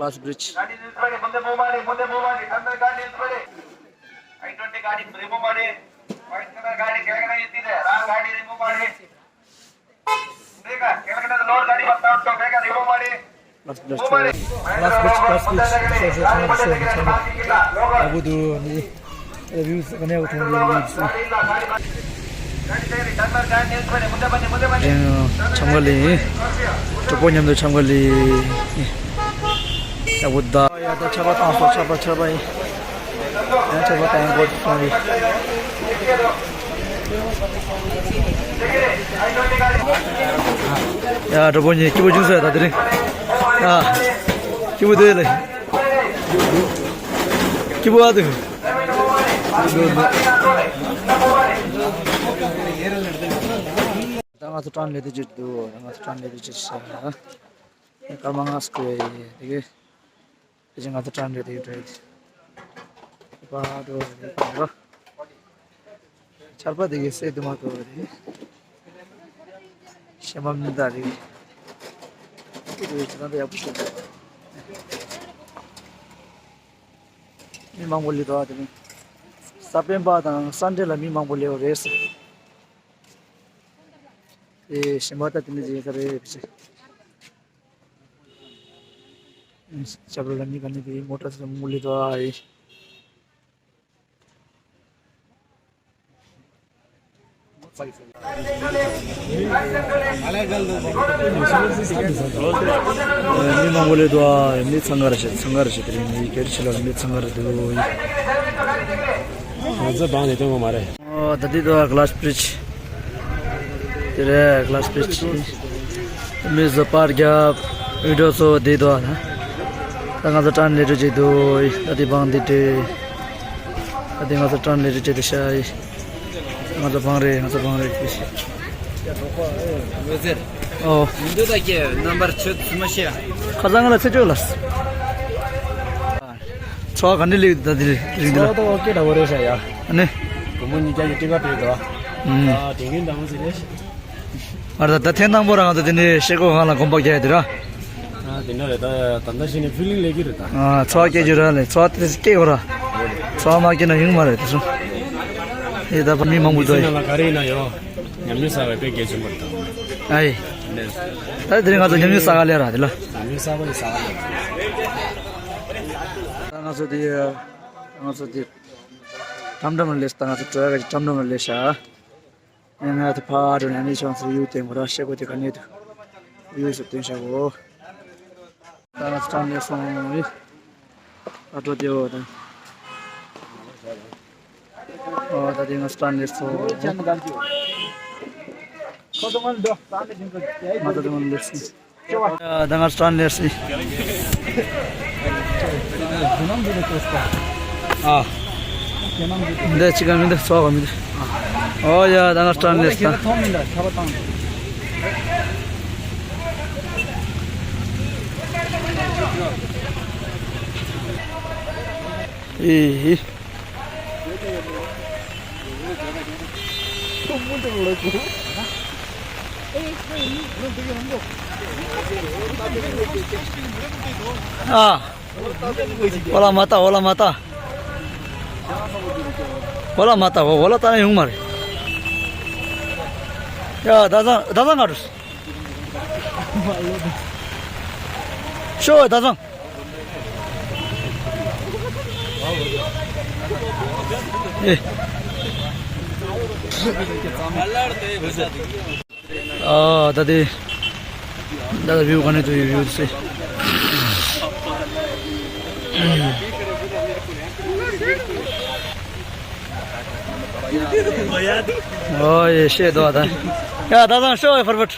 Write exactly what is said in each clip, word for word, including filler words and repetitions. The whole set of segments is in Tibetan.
Glass bridge. ಗಾಡಿ ನಿಲ್ಸ್ಬೇಡಿ, ಮುಂದೆ ಮೂವ್ ಮಾಡಿ, ಮುಂದೆ ಮೂವ್ ಮಾಡಿ, ಟರ್ಮಿನಲ್ ಗಾಡಿ ನಿಲ್ಸ್ಬೇಡಿ. ಐ ಟ್ವೆಂಟಿ ಗಾಡಿ ರಿಮೂವ್ ಮಾಡಿ, ವೈಟ್ ಕಲರ್ ಗಾಡಿ ಕೆಳಗಡೆ ನಿಂತಿದೆ, ರಾಂಗ್ ಗಾಡಿ ರಿಮೂವ್ ಮಾಡಿ. ಬೇಗ ಕೆಳಗಡೆ ಲೋಡ್ ಗಾಡಿ ಬರ್ತಾ ಉಂಟು, ಬೇಗ ರಿಮೂವ್ ಮಾಡಿ. Glass bridge, glass bridge, glass bridge. Abu du ni views kane uthon ni. ཅང་ཆམ་ག་ལི། གྲོགས་པོ་མཉམ་དུ་ཆམ་ག་ལི། ཡག་པོ་ད། ཡ་ད་ཆར་པ་བཏང་སོང་། ཆར་པ་ཆར་པ་ཡིན། ཡང་ཆར་པ་བཏང་དགོས་སོང་རེད། ཡ་གྲོགས་པོ་གཉིས་སྐྱིད་པོ་བྱུང་སོང་ཡ། ད་དེ་རིང་ཡ་སྐྱིད་པོ་དེ་ལས་སྐྱིད་པོ་ཨ་དུ། ད་ང་ཚོ་ཊརན་ལེན་དུ་བཅུག་འདུག་ང་ཚོ་ཊརན་ལེན་དུ་བཅུག་ཤག་སྐར་མ་ལྔ་སྐོར་ཡིན། དེ་གི་དེ་བཞིན་ང་ཚོ་ཊརན་ལེན་དུ་བཅུག་འགྲོ་ཡི། པ་འགྲོ་རེད་པ་འགྲོ། ཆར་པ་དེ་གི་སེ་དུ་མ་གཏོགས་རེད། ཤེས་མ་མི་འདའ་རེད། ཁུ་རེད་ཅི་ན་ད་ཡག་པོ་ཤེས། མི་མང་པོ་ལི་དོ་དེ་ནི། ས་པན་པ་དང་སན་ཌེ་ལ་མི་མང་པོ་ལེའོ་རེད་ཟེར། དེ་ཞིམ་པ་ད་དེ་ནི་ཇི་ཡིན་ས་རེད་བྱས། ཞབས་རོ་ལ་མི་ག་ནི་དེ་མོ་ཊ་སི་མུ་ལི་དོ་ཨ་ཡི། མི་མང་པོ་ལེ་དོ་ཨ་ཡི། མི་ཚང་ག་ར་ཤེ་ཚང་ག་ར་ཤེ་དེ་རིང་ནི་ཁེར་ཕྱི་ལ་མི་ཚང་ག་ར་དོ་ཡི། ང་ཚོ་བང་ནས་སྟོན་གོ་མ་རེད། ཨོ་ད་འདི་དོ་གླ་སི་བི་རི་ཇི། དེ་རེད་གླ་སི་བི་རི་ཇི། མི་བཟོ་པར་རྒྱབ་བི་ཌིའོ་ཚོ་འདི་དོ་ན། ད་ང་ཚོ་ཊརན་ལེན་འགྲོ་བྱེད་དུ་ཡི། ད་འདི་བང་འདི་འདྲེ། ད་འདི་ང་ཚོ་ཊརན་ལེན་འགྲོ་བྱེད་དུ་ཤ་ཡི། ང་ཚོ་བང་རེད། ང་ཚོ་བང་རེད། ཨོ། མི་འདུག་ད་ཀྱེ་རྣམ་པར་ཆུ་ཚུ་མ་ཤེས། ཁ་སང་ང་ལ་ཚེ་སྐྱོ་ལ། ཚོགས་ག་འདྲ་ལེགས་ད་དེ་རིང་འདི་ལ། ཚོགས་ཏོ་ཀེ་ད་བོ་རེ་ཤ་ཡ། ཨ་ནི། བུ་མོ་གཉིས་ཀྱ་ཡི་ཏི་ཀ་བྲིས་དོ། ཨུམ། ཨ་དེ་གིན་ད་མོ་ཟེར་རེ་ཤ། ཨ་ད་ད་ཐེངས་དང་པོ་རང་ད་དེ་ནས་ཤེལ་སྒོ་སྒང་ལ་གོམ་པ་རྒྱག་ཡ་དེ་ར། ཨ་དེ་འདྲ་རེད། ད་ད་ལྟ་ཞིག་ནས་ཕི་ལིང་ལེགས་ཀྱི་རེད་ད། ཨ་ཚོགས་སྐྱེ་རྒྱུ་ར་ལས་ཚོགས་དེ་སྐྱེ་གོ་ར། ཚོགས་མ་སྐྱེ་ན་ཡོང་མ་རེད་དེ་ཚོ། ཨེ་ད་ཕ་མི་མང་པོ་མི་ཚེ་འདུག་ནང་ལ་ག་རེ་ཡིན་ན་ཡོང་། ཉམས་མྱོང་བསགས་པ་དཔེ་གལ་ཆེན་པོ་རེད་ད། ཨའི། ད་དེ་རིང་ང་ཚོ་ཉམས་མྱོང་བསགས་ག་ལས་ར་དེ་ལ། ཉམས་མྱོང་བསགས་པ་ཡི་བསགས་ག་ལས། ད་ང་ཚོ་དེ་ང་ཚོ་དེ་ཀྲམ་ཀྲམ་ལ་སླེབས། ད་ང་ཚོ་ཀྲོ་ཡ་ག་ཀྲམ་ཀྲམ་ལ་སླེབས་ཤག་ང་ཚོ་ཕར་འགྲོ་ནས་ནི་ཆང་ཚོ་ཡུལ་སྟོན་གོ་ར། ཤེལ་སྒོ་དེ་ག་ནས་འདུག་ཡུལ་སུ་སྟོན་ཤག་གོ། ད་ང་ཚོ་ཀྲམ་ལ་སོང་ཡི། ཨ་འགྲོ་དེ་འོ་ད། ཨོ་ད་དེ་ང་ཚོ་ཀྲམ་ལ་སོང་། ང་ཚོ་དེ་ང་ལ་སོང་། ཡ་ད་ང་ཀྲམ་ལ་སོང་། ཨ། འདི་ཅི་ག་མི་འདུག་ཚོགས་ག་མི་འདུག་ཨོ་ཡ་ད་ང་ཀྲམ་ལ་སོང་། ཨེ། ཨ། འོ་ལ་མ་ལྟ། འོ་ལ་མ་ལྟ། འོ་ལ་མ་ལྟ། འོ་འོ་ལ་ལྟ་ན་ཡོང་མ་རེད། ཡ་ད་ཚང་ད་ཚང་ང་འགྲོ། ཤོ་ད་ཚང་། ཨེ། ཨ་ད་དེ། ད་ད་བིའུ་ག་ནས་ཐོན་ཡོད་བིའུ་དེ། ཨོ་ཡེ་ཤེས་དོ་ད། ཡ་ད་ཚང་ཤོ་ཡེ་ཕར་ཕར།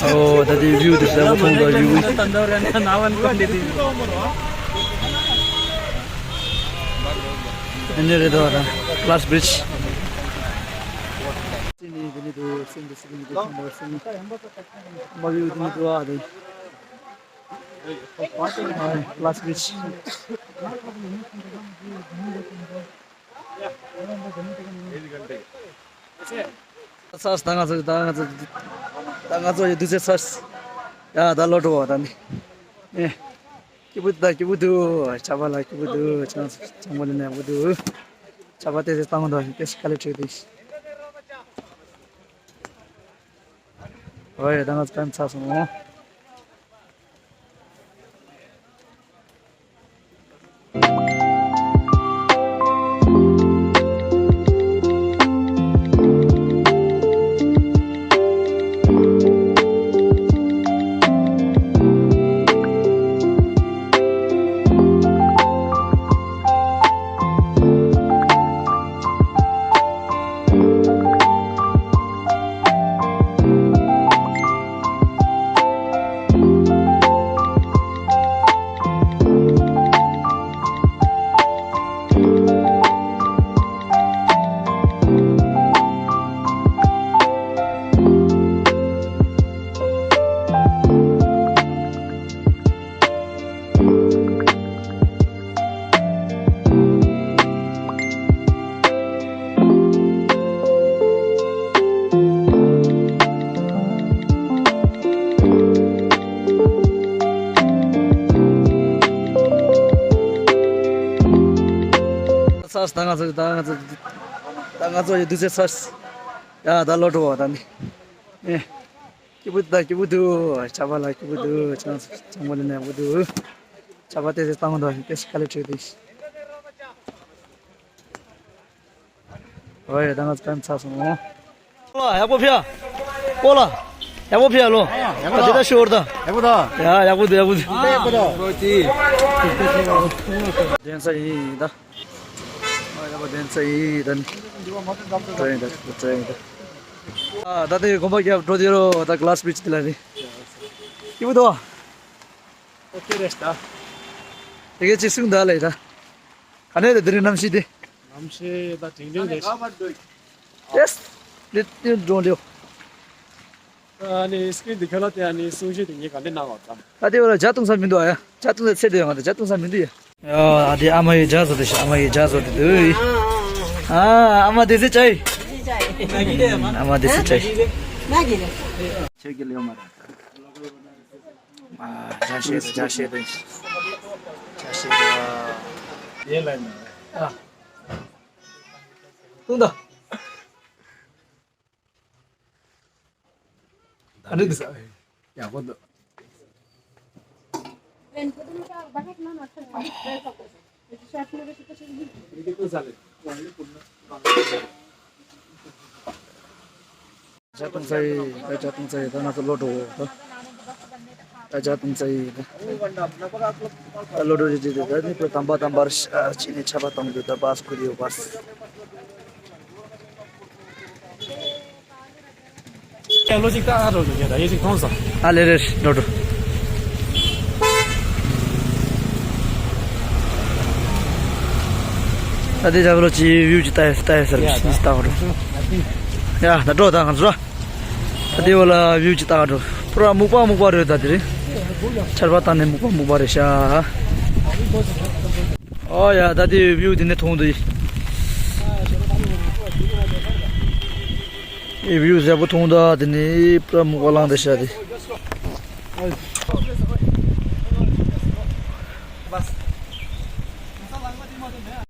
ཨོ་ད་དེ་བིའུ་དེ་ཟེར་བ་མཐོང་དང་བིའུ། ཨ་ནི་རེད་དོ་ད་གླ་སི་བི་རི་ཇི། སི་ནི་དེ་ནི་དུ་སི་ནི་དུ་སི་ནི་དུ་ཁང་པ་སི་ནི་མ་བིའུ་དེ་ནི་དུ་ཨ་དེ། Last bridge. ཚར་ད་ང་ཚོ་ད་ང་ཚོ་ད་ང་ཚོ་ཡི་དུས་ཚོད་ཚར། ཡ་ད་ལོ་དྲོ་བ་ད་ནི། ཨེ། སྐྱིད་པོ་ད་སྐྱིད་པོ་འདུག་ཆར་པ་ལ་སྐྱིད་པོ་འདུག་ཆང་ཆང་མོ་ལ་ནས་སྐྱིད་པོ་འདུག་ཆར་པ་ཏོག་ཙམ་བཏང་འདུག་ཏོག་ཙམ་དཀའ་ལས་འཕྲད་འདུག་ཨོ་ཡ་ད་ང་ཚོ་ཕན་ཚར་སོང་། ཚར་ད་ང་ཚོ་ད་ང་ཚོ་ད་ང་ཚོ་ཡི་དུས་ཚོད་ཚར། ཡ་ད་ལོ་དྲོ་བ་ད་ནི། ཨེ། སྐྱིད་པོ་ད་སྐྱིད་པོ་འདུག་ཆར་པ་ལ་སྐྱིད་པོ་འདུག་ཆང་ཆང་མོ་ལ་ནས་སྐྱིད་པོ་འདུག་ཆར་པ་ཏོག་ཙམ་བཏང་འདུག་ཏོག་ཙམ་དཀའ་ལས་འཕྲད་འདུག་ཨོ་ཡ་ད་ང་ཚོ་ཕན་ཚར་སོང་། ལ་ཡག་པོ་ཕྱིན། ཨོ་ལ། ཡག་པོ་ཕྱིན་ལོ། ཡག་པོ་ཨ་དེ་ད་ཤོར་ད། ཡག་པོ་ད། ཡ་ཡག་པོ་འདུག་ཡག་པོ་འདུག་ཡག་པོ་ད། གདན་ས་ཡིན་ད། ཨ་ཡག་པོ་གདན་ས་ཡིན་ད། ཏྲེན་ད་ཏྲེན་ད། ཨ་ད་དེ་དགོན་པ་རྒྱབ་འགྲོ་དེ་རོ་ད་ག་ལ་སི་བིཆ་དེ་ལ་རེད། སྐྱིད་པོ་འདུག་ཨོ་ཁེ་རེད་ད། དེ་གས་ཅིག་གསུངས་ད་ལེ་ད། ག་ནས་དེ་དེ་རིང་གནམ་གཤིས་དེ། གནམ་གཤིས་ད་དྲིང་དྲིང་རེད། ཡེས། ལེ་ལེ་འགྲོ་ལེའོ། ཨ་ནི་སི་ཀི་རིན་དེ་ཁ་ལ་དེ་ཨ་ནི་གསུང་བཤད་དེ་ངས་ག་འདྲས་གནང་བ་དང་། ད་དེ་བ་ལ་ཇ་འཐུང་ས་མི་འདུག་ཨ་ཡ། ཇ་འཐུང་ས་ཚད་དེ་ཡོང་ང་ད་ཇ་འཐུང་ས་མི་འདུག་ཡ། ཡ་ཨ་དེ་ཨ་མ་ཡི་ཇ་བཟོ་དེ་ཤ་ཨ་མ་ཡི་ཇ་བཟོ་དེ་དུ། ཨ་ཨ་མ་དེ་ཚེ་ཅའི། ཨ་མ་དེ་ཚེ་ཅའི། ཁྱེད་ཀྱི་ལེའུ་མ་རེད། ཨ་ཇ་བཤད་དེ་ཇ་བཤད་དེ། ཇ་བཤད་དེ། ཡེ་ལ་ནི། ཨ། ཏུང་ད། ཨ་འདྲ་འདི་ས། ཡག་པོ་འདུག་ཇ་འཐུང་ས་ཡི་ད་ཇ་འཐུང་ས་ཡི་ད་ང་ཚོ་ལོ་འགྲོ་གོ་ད། ད་ཇ་འཐུང་ས་ཡི་ད། ད་ལོ་འགྲོ་རེ་རེ་རེ་ད་ནི་པོ་དམ་པ་དམ་པར་ཤ་ཅི་ནས་ཆ་པ་དང་དུ་ད་བ་སུ་ཁུ་རེ་ཡོད་པ། ཡ་ལོ་ཅིག་ད་ཨ་རོ་ཅིག་ད་ཡེ་ཅིག་མཐོང་སོང་། ཨ་ལེ་རེ་འགྲོ་འགྲོ། ད་དེ་ཇ་བ་ལོ་ཅི་བིའུ་ཅི་ལྟ་ཡ་ལྟ་ཡ་ཟེར་ཡ་ད་ལྟ་བ་རོ། ཡ་ད་འགྲོ་ད་ང་ཚོ་ར། ད་དེ་བ་ལ་བིའུ་ཅི་ལྟ་འགྲོ། པུ་ར་སྨུག་པ་སྨུག་པ་རེད་ད་དེ་རེད། ཆར་པ་བཏང་ནས་སྨུག་པ་སྨུག་པ་རེད་ཤག་ཨོ་ཡ་ད་དེ་བིའུ་དེ་ནས་མཐོང་འདུག་ཨེ་བིའུ་ཟབ་པོ་མཐོང་ད་དེ་ནས་པུ་ར་སྨུག་པ་ལངས་ད་ཤག་དེ།